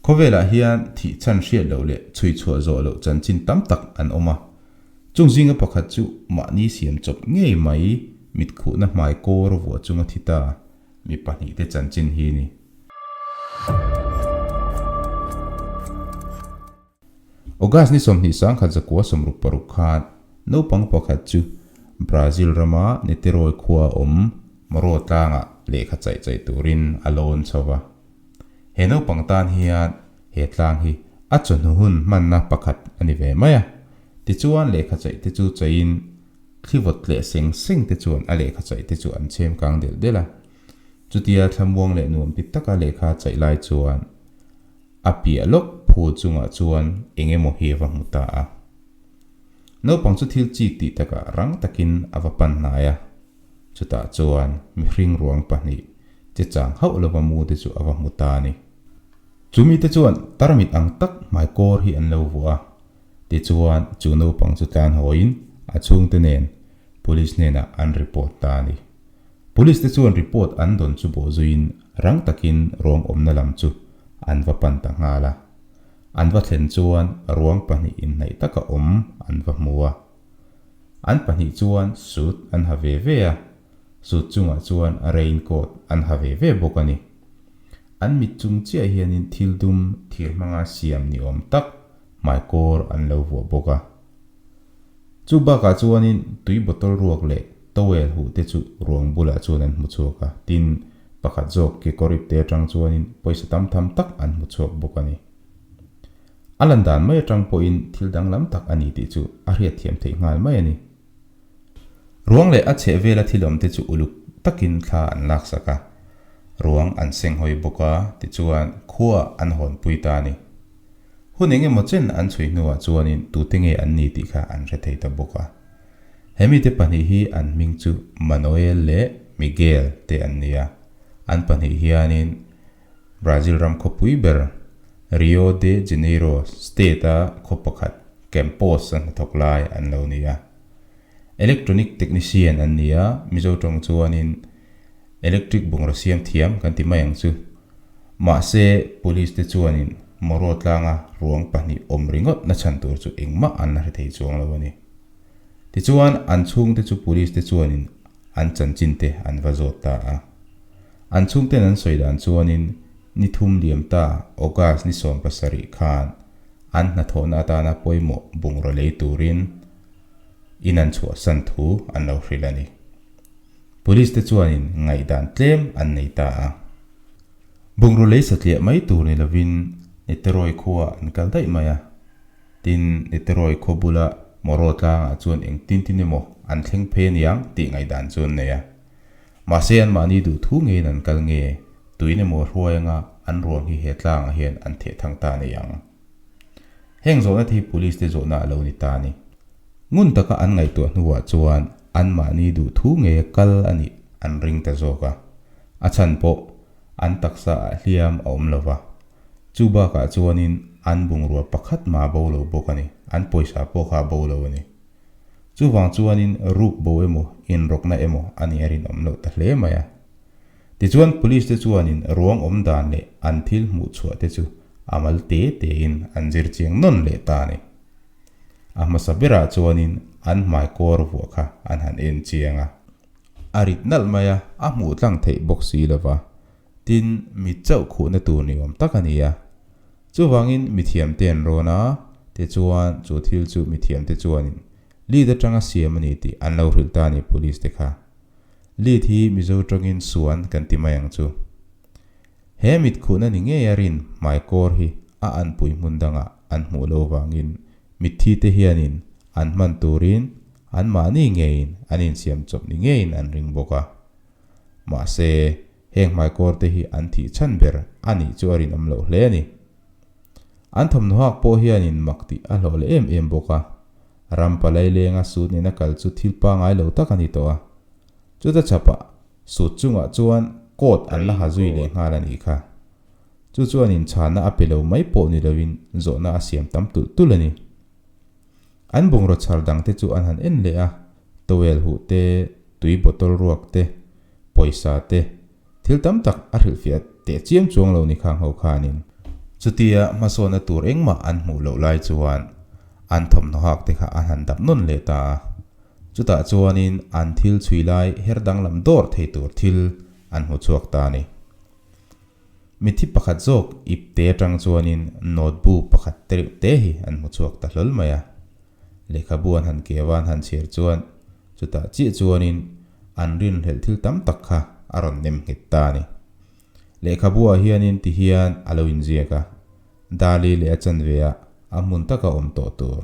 Khawvelah hian thih chhan hriat loh leh chhui chhuah zawh loh chanchin tam tak an awm a. Chung zinga pakhat chu mahni siam chawp ngei mai mitkhuhna hmai kawr vuah chunga thi ta mi pahnihte chanchin hi ni. August ni 21 1966 khan naupang pakhat chu Brazil rama Niterói khua awm Moro tlangah lehkha chaih chaih turin a lawn chho va. He naupang tan hian he tlang hi a chawhnu hun hmanna pakhat a ni ve mai a. Tichuan lehkha chaih te chu chaihin thli vawt leh seng seng te chuan a lehkha chaih te chu an chhem kang delh delh a. Chutia thlamuang leh nuam ti taka lehkha chaih lai chuan A piah lawk phul chungah chuan eng emaw hi a va hmu ta a. Naupang chu thil chik tih takah rang takin a va pan hnai a. Chutah chuan mihring ruang pahnih che chang hauh lova mu te chu a va hmu ta a ni. Chu mite chuan tarmit ang tak hmai kawr hi an lo vuah a. Tichuan chu naupang chu tlan hawiin a chhungte nen police hnenah an report ta a ni. Police te chuan report an dawn chu bawhzuiin rang takin ruang awmna lam chu an va pan ta nghal a. An va thlen chuan ruang pahnih inhnaih taka awm an va hmu a. An pahnih chuan suit an ha ve ve a, suit chungah chuan rain coat an ha ve ve bawk a ni. An mit chung chiah hianin thil dum thir hmanga siam ni awm tak hmaikawr an lo vuah bawk a. Chu bakah chuanin tui bottle ruak leh towel huh te chu ruang bulah chuan an hmu chhuak a, tin, pakhat zawk kekawr ipte atang chuanin pawisa tam tham tak an hmu chhuak bawk a ni. A lan dan mai atang pawhin thil danglam tak a ni tih chu a hriatthiam theih nghal mai a ni. Ruang leh a chheh vela thil awm te chu uluk takin thla an laksak a, ruang an senghawi bawk a, tichuan khua an hawnpui ta a ni. Hun eng emaw chen an chhui hnuah chuanin tute nge an ni tih kha an hre thei ta bawk a. He mite pahnih hi an hming chu Manoel leh Miguel te an ni a. An pahnih hianin Brazil ram khawpui ber Rio de Janeiro state-a khaw pakhat Campos a hnathawk lai an lo ni a. Electronic technician an ni a, Mizo tawng chuanin electric bungraw siam thiam kan ti mai ang chu. Mahse, police te chuanin Moro tlanga ruang pahnih awm ringawt na chhan tur chu engmah an la hre thei chuang lo a ni. Tichuan, an chhungte chu police te chuanin an chanchin te an va zawt ta a. An chhungten an sawi dan chuanin ni thum liam ta August ni 17 khan an hnathawhna atana pawimawh bungraw lei turin in an chhuahsan thu an lo hrilh a ni. Police te chuanin ngaihdan tlem an nei ta a. Bungraw lei satliah mai tur ni lovin Niterawih khua an kal daih mai a. Tin, Niterawih khaw bula Moro tlangah chuan eng tin tin emaw an thleng phei aniang tih ngaihdan chu an nei a. Mahse anmahni duh thu ngeiin an kal nge, tuin emaw hruai anga an ruang hi he tlangah hian an theh thang ta nei ang. Heng zawhna te hi Police te zawhna a lo ni ta a ni. Ngun taka an ngaihtuah hnuah chuan anmahni duh thu ngeia kal a nih an ring ta zawk a. A chhan pawh an taksa ah hliam a awm lo va. Chu bakah chuanin an bungrua pakhat mah a bo lo bawk a ni, an pawisa pawh kha a bo lo a ni. Chuvang chuanin ruk bo emaw inrawkna emaw a nih a rinawm loh ta hle mai a. Tichuan police te chuanin ruang awm dan leh an thil hmuh chhuah te chu a mal te tein an zir chiang nawn leh ta a ni. A hmasa berah chuanin an hmai kawr vuah kha an han en chiang a. A rit nalh mai a, a hmuh tlang theih bawk si lo va. Tin, mit chauh khuhna tur ni awm tak a ni a. Chuvangin mithiamte an rawn a, tichuan chu thil chu mithiamte chuanin lead atanga siam a ni tih an lo hrilh ta a ni police te kha. Lead hi Mizo tawngin suan kan ti mai ang chu. He mit khuhna ni ngei a rin hmaikawr hi a anpui hmun dangah an hmuh lo vangin mitthi te hianin an hman turin anmahni ngeiin an insiam chawp ni ngeiin an ring bawk a. Mahse, heng hmaikawr te hi an thih chhan ber a nih chu a rinawm loh hle a ni. An thawmhnaw hak pawh hianin mak tih a hlawh leh em em bawk a. Ram palai lenga sut nena kal chu thil pangai lo tak a ni tawh a. Chuta chhapah sut chungah chuan coat an la ha zui leh nghal a nih kha. Chu chuan inchhanna a pe lo mai pawh ni loin zawhna a siam tam tulh tulh a ni. An bungraw chhar dangte chu an han en leh a, towel huh te, tui bottle ruak te, pawisa te, thil tam tak a hrilhfiah teh chiam chuang lo ni khang ho khanin. Chutia hmasawnna tur engmah an hmuh loh lai chuan an thawmhnaw hak te kha an han dap nawn leh ta a. Chutah chuanin an thil chhui lai her danglam dawr thei tur thil an hmu chhuak ta a ni. Mithi pakhat zawk ip te atang chuanin notebook pakhat te reuh te hi an hmu chhuak ta hlawl mai a. Lehkhabu an han keu a an han chhiar chuan chutah chiah chuanin an rinhlelh thil tam tak kha a rawn nem nghet ta a ni. Lehkhabuah hianin ti hian a lo inziak a, Dali leh a chanve ah a hmun taka awm tawh tur.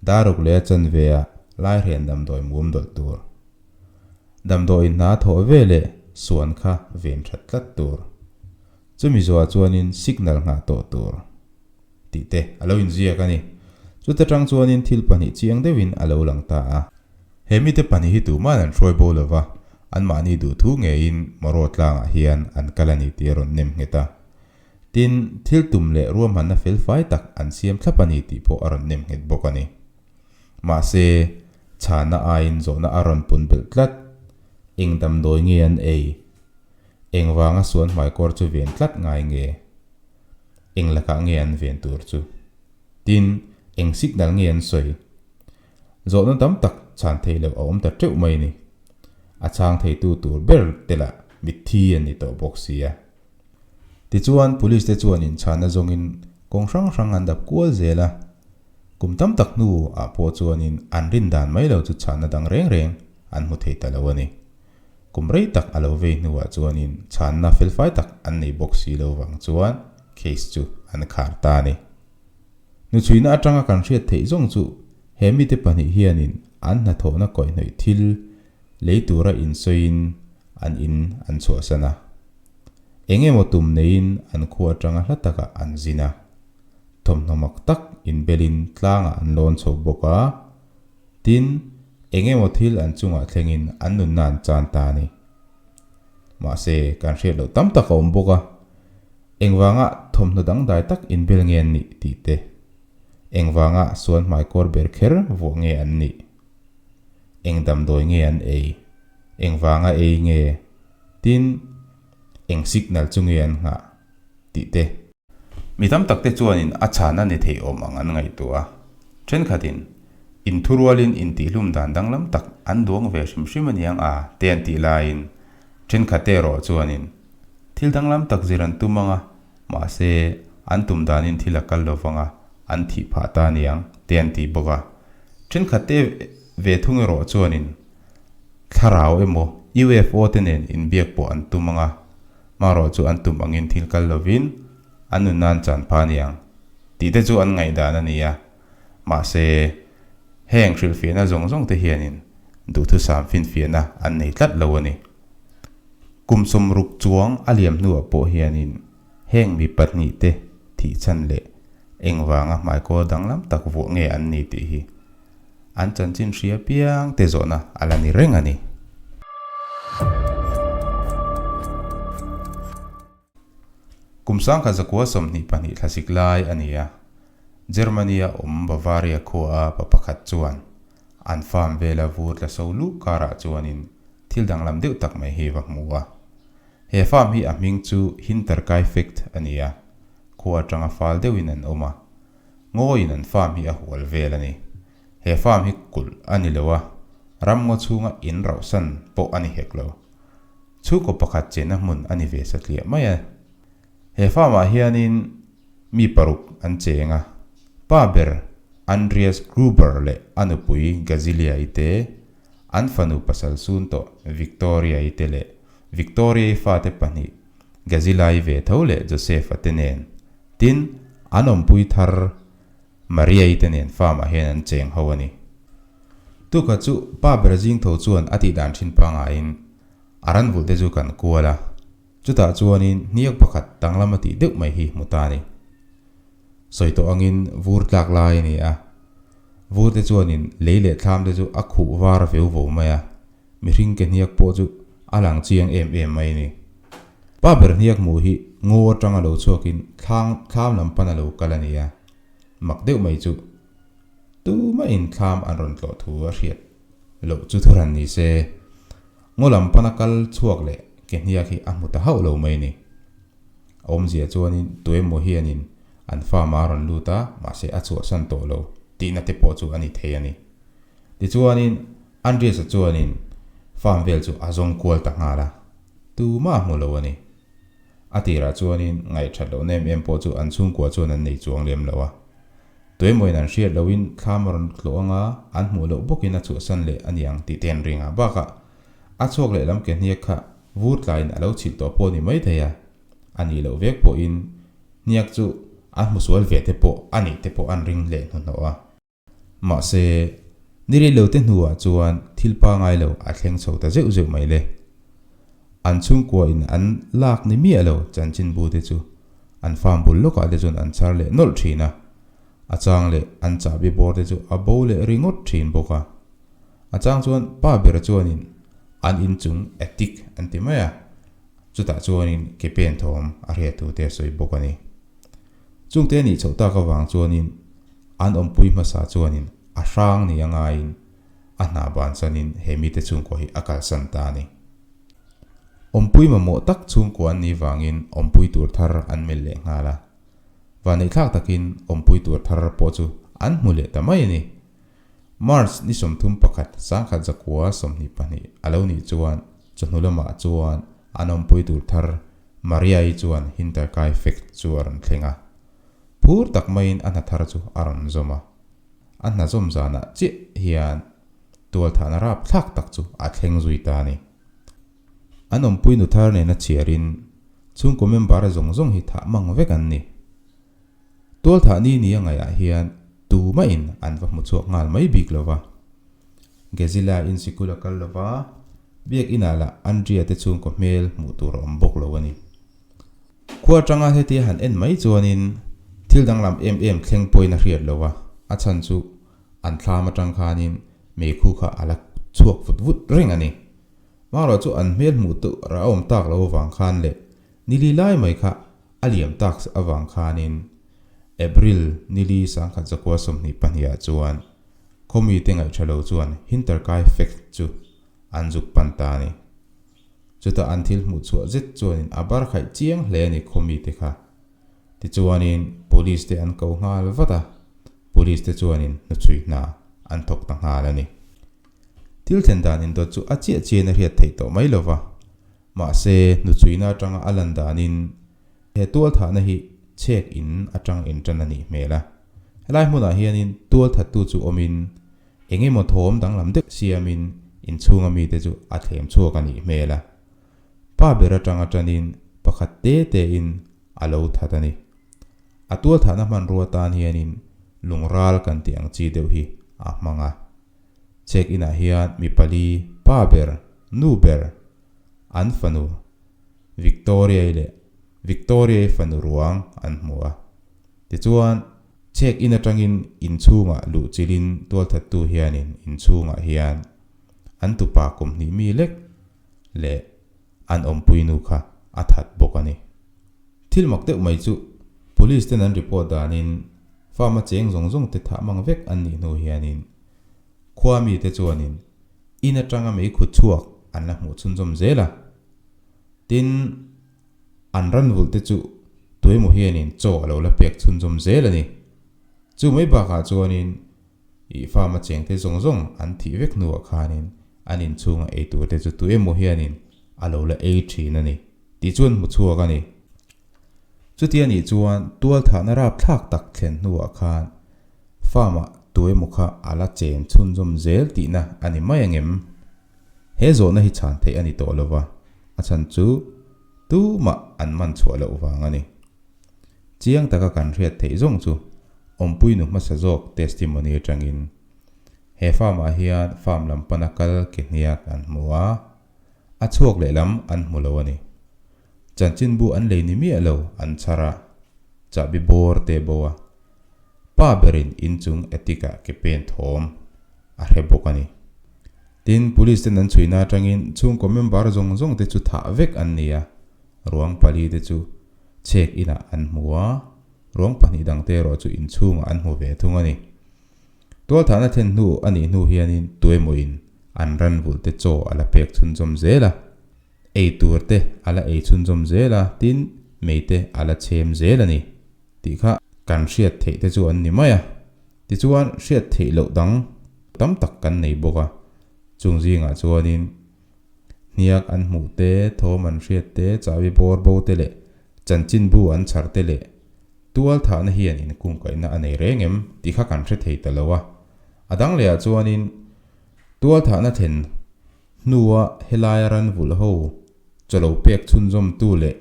Daruk leh a chanve ah Lairhen damdawi mum dawlh tur. Damdawi hna thawh ve leh suan kha ven that tlat tur. Chumi zuah chuanin signal nghah tawh tur tih te a lo inziak a ni. Chuta tang chuanin thil pahnih chiang deuhin a lo lang ta a. He mite pahnih hi tuman an hruai bo lova, anmahni duhthu ngeiin Moro tlangah hian an kal a ni tih a rawn nem nghet a. Tin, thil tum leh ruahmanna felfai tak an siam thlap a ni tih pawh a rawn nem nghet bawk a ni. Mahse, chhana aiin zawhna a rawn pun belh tlat. Eng damdawi nge an ei? Engvanga suan hmaikawr chu ven tlat ngai nge? Eng lakah nge an ven tur chu? Tin, eng signal nge an sawi? Zawhna tam tak chhan theih loh a awm ta teuh mai ni. A chhang theitu tur ber te lah mitthi an ni tawh bawk sia. Tichuan, police te chuan inchhana zawngin kawng hrang hrang an dap kual zel a. Kum tam tak hnu ah pawh chuanin an rin dan mai lo chu chhana dang reng reng an hmu thei ta lo a ni. Kum rei tak a lo vei hnuah chuanin chhanna felfai tak an nei bawk si lo vang chuan case chu an khar ta a ni. Hnuchhuina atanga kan hriat theih zawng chu he mite pahnih hianin an hnathawhna kawihnawih thil lei tura insawiin an in an chhuahsan a. Eng emaw tum neiin an khua atanga hla takah an zin a. Thawmhnaw mak tak inbelin tlangah an lawn chho bawk a. Tin, eng emaw thil an chungah thlengin an nunna an chan ta a ni. Mahse, kan hriat loh tam tak a awm bawk a. Engvanga thawmhnaw dangdai tak inbel nge an nih tih te, engvanga suan hmaikawr ber kher vuah nge an nih, eng damdawi nge an ei, engvanga ei nge, tin, eng signal chu nge an nghah tih te. Mi tam tak te chuanin a chhan a ni thei awm ang an ngaihtuah a. Thenkhatin, inthurualin intihhlum dan danglam tak an duang ve hrim hrim aniang a te an tih laiin, thenkhatte erawh chuanin thil danglam tak zir an tum ang a, mahse an tum danin thil a kal lo vang a, an thih phah ta aniang te an ti bawk a. Thenkhatte ve thung erawh chuanin thlarau emaw UFO te nen inbiak pawh an tum ang a, Hmarawh chu an tum angin thil kal lovin an nun nan chan pha aniang tih te chu an ngaihdan a ni a. Mahse, heng hrilhfiahna zawng zawng te hianin duhthusam finfiahna an nei tlat lo a ni. Kum 60 chuang a liam hnuah pawh hianin heng mi pahnih te thih chhan leh engvanga hmaikawl danglam tak vuah nge an ni tih hi An chanchin hria piang te zawhna a la ni reng a ni. Kum 1922 thlasik lai a ni a, Germany-a awm Bavaria khua a pa pakhat chuan an farm vela vur tla so luk karah chuanin thil danglam deuh tak mai hi va hmu a. He farm hi a hming chu Hinterkaifeck a ni a, khua atanga fal deuhin an awm a. Ngawiin an farm hi a hual vel a ni. He farm hi kulh a ni lo a, ram ngaw chhunga in rauhsan pawh a ni hek lo. Chhungkaw pakhat chenna hmun a ni ve satliah mai a. He farm ah hianin mi paruk an cheng a, pa ber Andreas Gruber leh a nupui Gazilia-i te, an fanu pasal sun tawh Victoria-i te leh Victoria-i fate pahnih Gazilai ve tho leh Joseph-a te nen, tin, an awmpui thar Maria-i te nen farm-ah hian an cheng ho a ni. Tukha chu pa ber zing tho chuan a tih dan thin pangaiin a ran vulh te chu kan kual a, chutah chuanin hniak pakhat danglam a tih deuh mai hi hmu ta a ni. Sawi tawh angin vur tlak lai a ni a, vur te chuanin lei leh thlam te chu a khuh var veu vo mai a, Mihring ke hniak pawh chu a lang chiang em em mai a ni. Pa ber hniak hmuh hi ngaw atanga lo chhuakin thlang thlam lam pan a lo kal a ni a, mak deuh mai chu tumahin thlam an rawn tlawh thu a hriat loh chu thuhran ni se, ngaw lam pana kal chhuak leh ke hniak hi a hmu ta hauh lo mai a ni. A awmzia chuanin tuemaw hianin an farm a rawn lut a, mahse a chhuahsan tawh lo tihna te pawh chu a ni thei a ni. Tichuanin Andrias-a chuanin farm vel chu a zawng kual ta nghal a, tumah a hmu lo a ni. A tirah chuanin ngaihthat lohna em em pawh chu an chhungkua chuan an nei chuang lem lo a. Tuemawin an hriat lohin thlam a rawn tlawh anga an hmuh loh bawkin a chhuahsan leh a niang tih te an ring a. Bakah a chhuak leh lam ke hniak kha vur tlaiin a lo chhilh tawh pawh a ni maithei a, a nih loh vek pawhin hniak chu an hmusual ve te pawh a nih te pawh an ring leh hnuhnawh a. Mahse, ni rei lo te hnuah chuan thil pangai lo a thleng chho ta zeuh zeuh mai le. An chhungkua in an lak ni miah lo chanchinbu te chu an farm bul lawkah te chuan an chhar leh nawlh thin a, a chang leh an chahbi bawr te chu a bo leh ringawt thin bawk a. A chang chuan pa bera chuanin an inchung attic an ti mai a, chutah chuanin ke pen thawm a hriat thu te a sawi bawk a ni. Chungte a nih chhoh tak avang chuanin an awmpui hmasa chuanin a hrang ni a ngaiin a hna bansanin he mite chhungkua hi a kalsan ta a ni. Awmpui mamawh tak chhungkua an nih vangin awmpui tur thar an melh leh nghal a. Vaneihthlak takin awmpui tur thar pawh chu an hmu leh ta mai a ni. March ni 31 1922 a lo nih chuan chawhnu lamah chuan an awmpui tur thar Maria-i chuan Hinterkaifeck chu a rawn thleng a. Phur tak maiin a hna thar chu a rawn zawm a. A hna zawm zanah chiah hian tualthahna rapthlak tak chu a thleng zui ta a ni. An awmpui nu thar nena chhiarin chhungkaw member zawng zawng hi thah mang vek an ni. Tualthah ni ni a ngaihah hian tumahin an va hmu chhuak nghal mai bik lo va. Gezila-in sikul a kal lo va, biakinah lah Andrea te chhungkaw hmel hmuh tur a awm bawk lo a ni. Khua atanga hetia han en mai chuanin thil danglam em em thleng pawhin a hriat lo va, a chhan chu an thlam atang khanin meikhu kha a la chhuak vut vut reng a ni. Marawh chu an hmel hmuh tur a awm tak lo avang khan leh nili lai mai kha A liam tak avang khanin April nili 1922 ah chuan khawmite ngaihṭha lo chuan Hinterkaifeck chu an zuk pan ta a ni. Chutah an thil hmuh chhuah zet chuanin a bar khaih chiang hle a ni khawmite kha. Tichuanin Police te an ko nghal vat a, Police te chuanin hnuchhui hna an thawk ta nghal a ni. Thil thlen dan indawt chu a chiah chiahin a hriat theih tawh mai lo va. Mahse, hnuchhuina atanga a lan danin he tualthahna hi chhek in atang intan a nih hmel a. Helai hmunah hianin tualthattu chu awmin eng emaw thawm danglam deuh siamin inchhunga mite chu a thlem chhuak a nih hmel a. Pa ber atanga tanin pakhat te tein a lo that a ni. A tualthahna hmanrua tan hianin lungral kan tih ang chi deuh hi a hmang a. Chhek inah hian mi pali, pa ber, nu ber, an fanu Victoria-i leh Victoria-i fanu ruang an hmu a. Tichuan, chhek in atangin inchhungah luh chilhin tualthattu hianin inchhungah hian an tupa kum hnih mi lek leh an awmpuinu kha a that bawk a ni. Thil mak deuh mai chu Police ten an report danin farm a cheng zawng zawng te thah mang vek an nih hnu hianin khua mite chuanin in atanga mei khut chhuak an la hmuh chhunzawm zel a. Tin, an ran vulh te chu tuemaw hianin chaw a lo la pek chhunzawm zel a ni. Chu mai bakah chuanin ih farm a chengte zawng zawng an thih vek hnuah khanin an inchhunga ei tur te chu tuemaw hianin a lo la ei thin a ni tih chuan hmu chhuak a ni. Chuti a nih chuan tualthahna rapthlak tak thlen hnuah khan farm-ah tuemaw kha a la chen chhunzawm zel tihna a ni mai angem? He zawhna hi chhan theih a ni tawh lova, a chhan chu tumah an man chhuah loh vang a ni. Chiang taka kan hriat theih zawng chu awmpui nu hmasa zawk testimony atangin he farm-ah hian farm lam pana kal ke hniak an hmu a, a chhuak lehlam an hmu lo a ni. Chanchinbu an lei ni miah lo an chhar a, chahbi bawr te bo a. Pa berin inchung attic-ah ke pen thawm a hre bawk a ni. Tin, police ten an chhuina atangin chhungkaw member zawng zawng te chu thah vek an ni a, ruang pali te chu chhek inah an hmu a, ruang pahnih dangte erawh chu inchhungah an hmu ve thung a ni. Tualthahna thlen hnu a nih hnu hianin tuemawin an ran vulh te chaw a la pek chhunzawm zel a, ei tur te a la ei chhunzawm zel a, tin. mei te a la chhem zel a ni tih kha kan hriat theih te chu an ni mai a. Tichuan hriat theih loh dang tam tak kan nei bawk a, chung zingah chuanin hniak an hmuh te, thawm an hriat te, chahbi bawr bo te leh chanchinbu an chhar te leh tual thahna hian inkungkaihna a nei reng em tih kha kan hre thei ta lo a. A dang lehah chuanin tual thahna thlen hnua helaia ran vulh ho chaw lo pek chhunzawmtu leh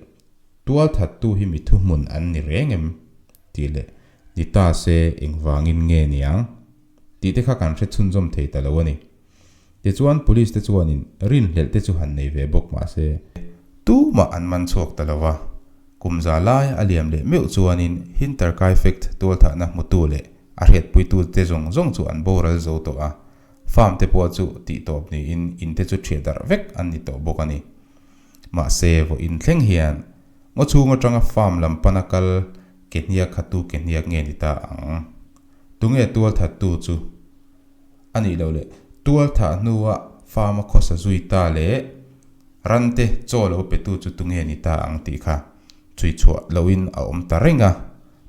tual thattu hi mi thuhmun an ni reng em tih leh ni ta se engvangin nge niang tih te kha kan hre chhunzawm thei ta lo a ni. Tichuan police te chuanin rinhlelh te chu han nei ve bawk mah se tumah an man chhuak ta lo va, kum za lai a liam leh meuh chuanin Hinterkaifeck tualthahna hmutu leh a hriatpuitu te zawng zawng chu an boral zo tawh a, farm te pawh chu tihtawp niin in te chu ṭhiah darh vek an ni tawh bawk a ni. Mahse vawiin thleng hian ngaw chhung atanga farm lam pana kal ke hniak kha tu ke hniak nge ni ta ang? Tunge tualthattu chu? A nih loh leh tual thah hnua farm a khawsa zui ta leh rante chaw lo petu chu tunge ni ta ang tih kha chhui chhuah lohin a awm ta reng a,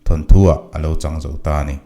thawnthu ah a lo chang zo ta a ni.